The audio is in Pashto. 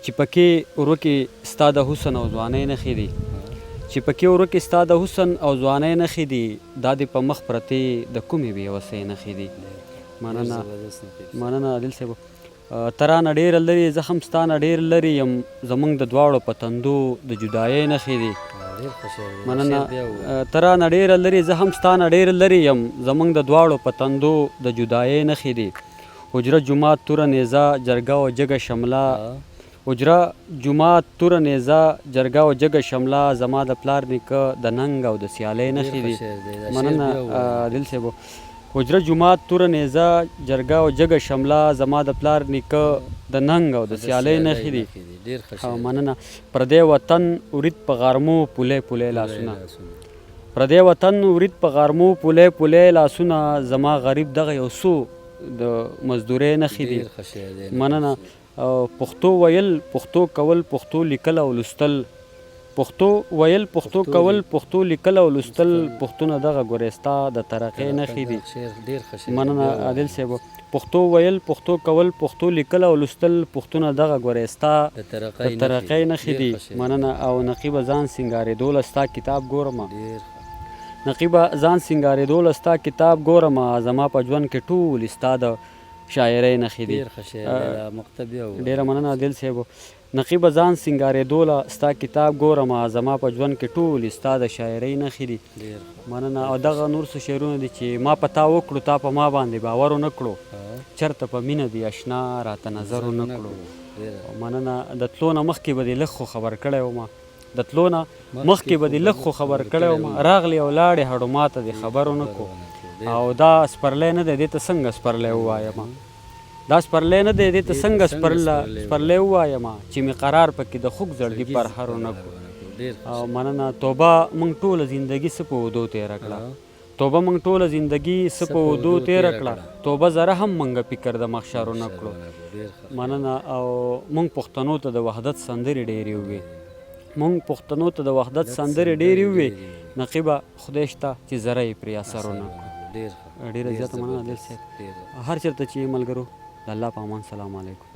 چې پکې ورکې ستا د حسن او ځوانۍ نښې دي، چې پکې ورکې ستا د حسن او ځوانۍ نښې دي، دا دې په مخ پرتې د کومې بې وسۍ نښې دي. مننه مننه عادل صاحب. ته رانه ډېره لرې زه هم ستا نه ډېر لرې یم، زمونږ د دواړو په تندو د جدایۍ نښې دي. مننه. ته رانه ډېره لرې زه هم ستا نه ډېر لرې یم، زمونږ د دواړو په تندو د جدایۍ نښې دي. حجره جومات توره نیزه جرګه او جګه شمله، حجره جومات توره نیزه جرګه او جګه شمله، زما د پلار نیکه د ننګ او د سیالۍ نښې دي. مننه عادل صاحب. حجره جومات توره نیزه جرګه او جګه شمله، زما د پلار نیکه د ننګ او د سیالۍ نښې دي. مننه. پردی وطن ورید په غرمو پولی پولی لاسونه، پردی وطن ورید په غرمو پولی پولی لاسونه، زما غریب دغه یو څو د مزدورۍ نښې دي. مننه. پښتو ویل، پښتو کول، پښتو لیکل او لوستل، پښتو ویل، پښتو کول، پښتو لیکل او لوستل، پښتونه دغه ګورې ستا د ترقۍ نښې دي. مننه عادل صاحب. پښتو ویل، پښتو کول، پښتو لیکل او لوستل، پښتونه دغه ګورې ستا د ترقۍ نښې دي. مننه. او نقیبه ځان سینګارېدو له ستا کتاب ګورم، نقیبه ځان سینګارېدو له ستا کتاب ګورم، زما په ژوند کې ټولې ستا د شاعرۍ نښې دي. ډېر ښه شعر دی دا مقطع بیا ووایه. ډېره مننه عادل صاحب. نقیبه ځان سینګارېدو له ستا کتاب ګورم، زما په ژوند کې ټولې ستا د شاعرۍ نښې دي. مننه. او دغه نور څه شعرونه دي چې ما په تا وکړو تا په ما باندې باور ونه کړو، چرته په مینه دې اشنا راته نظر ونه کړو. مننه. د تلو نه مخکې به دې لږ خو خبر کړی وم، د تلو نه مخکې به دې لږ خو خبر کړی وم، راغلې او لاړې هډو ماته دې خبر ونه کړو. او دا سپرلی نه دی دې ته څنګه سپرلی ووایم، دا سپرلی نه دی دې ته څنګه سپرلی ووایم، چې مې قرار پکې د خوږ زړګي پرهر ونه کړو. او مننه. توبه موږ ټوله زندګي څه په اودو تېره کړه، توبه موږ ټوله زندګي څه په اودو تېره کړه، توبه ذره هم موږ فکر د محشر ونه کړو. مننه. او موږ پښتنو ته د وحدت سندرې ډېرې ووې، موږ پښتنو ته د وحدت سندرې ډېرې ووې، نقیبه خدای شته چې ذره یې پرې اثر ونه کړو. ډېره زیاته مننه عادل صاحب. هر چېرته چې یې ملګرو د الله په امان. سلام علیکم.